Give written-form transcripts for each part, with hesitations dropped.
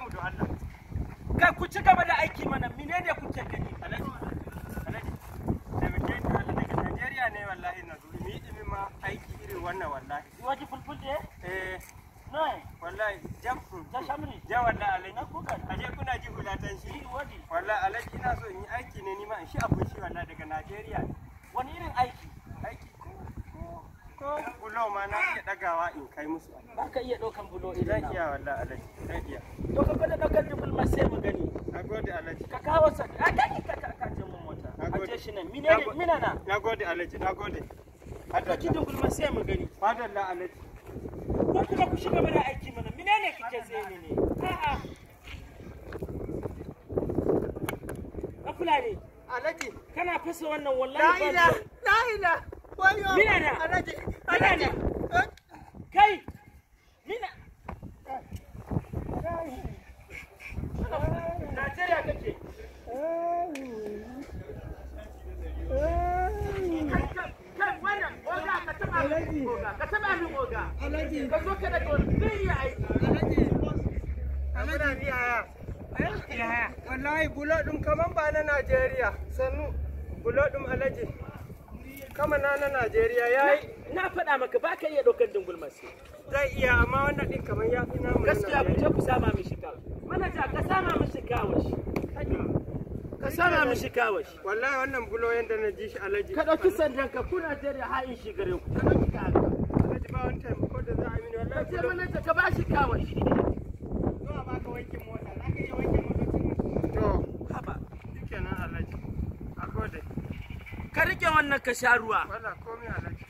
mu don Allah. Kai ku ci gaba da aiki mana, menene kuke gani? Alhaji, Alhaji, taimake ni Allah, daga Najeriya ne wallahi na zo. Ni dimi ma aiki irin wannan wallahi. Waji fulfulde? Eh, Noi, wallahi jam. Ja shamri. Ja wallahi Alhaji. Na kuka. Aje kuna ji hulatan shi. Wadi. Wallahi Alhaji ina so in yi aiki ne ni ma in shi abun shi wallahi daga Najeriya. Wani irin aiki? Aiki ko bulo ma na iya dagawa in kai musu. Ba ka iya ɗaukan bulo irin Zan na. iya wallahi Alhaji, zan iya. To ka gwada ɗaukan dubul ma sai mu gani. Na gode Alhaji. Ka kawo sa. A kai ka je mun mota. Na gode. Aje shi nan. Mine mina na. Na gode Alhaji, na gode. Ka ki dubul ma sai mu gani. Madalla Alhaji. Ko kuma ku shiga mana aiki mana. Menene kike tsaye ne ne? A'a. Ka fulani. Alhaji. Kana fasa wannan wallahi ba. La ila, la ila. Wayo. Mina na. Alhaji, Mina Alhaji. na. Kai. Mina. Najeriya kake. Kai wannan oga ka taba min oga ka taba min oga. Alhaji. Ka zo ka daga wani zai iya aiki. Alhaji. Alhaji yaya. Yaya. Wallahi bulo ɗin kaman ba na Najeriya. Sannu. Bulo ɗin Alhaji. Kama na na Najeriya yayi. Na faɗa maka ba ka iya ɗaukar dungul masu. Zai iya amma wannan ɗin kaman ya fi namu na Gaskiya ku je Najeriya. ku sama mishi kawo. Manaja ka sama mishi kawo shi. Ka sama mishi kawo shi. Wallahi wannan bulo yanda na ji shi Alhaji. Ka ɗauki sandan ka ku Najeriya ha'in shi gare ku. Ka ɗauki ka haka. Alhaji ba wani taimako da za a mini Ka wallahi je bulo. manaja ka ba shi kawo shi. Zuwa ba ka wankin mota, za ka iya wanke motocin. To, Haba. shikenan Alhaji. A gode. Ka rike wannan ka sha ruwa. Wala komai Alhaji.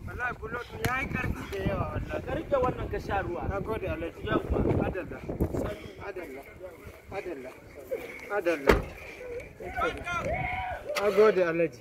Wallahi bulo ɗin yayi ƙarfi da yawa wallahi. Ka rike wannan ka sha ruwa. Na gode Alhaji. Yawwa. Adalla. Adalla. Adalla. Adalla. A gode Alhaji.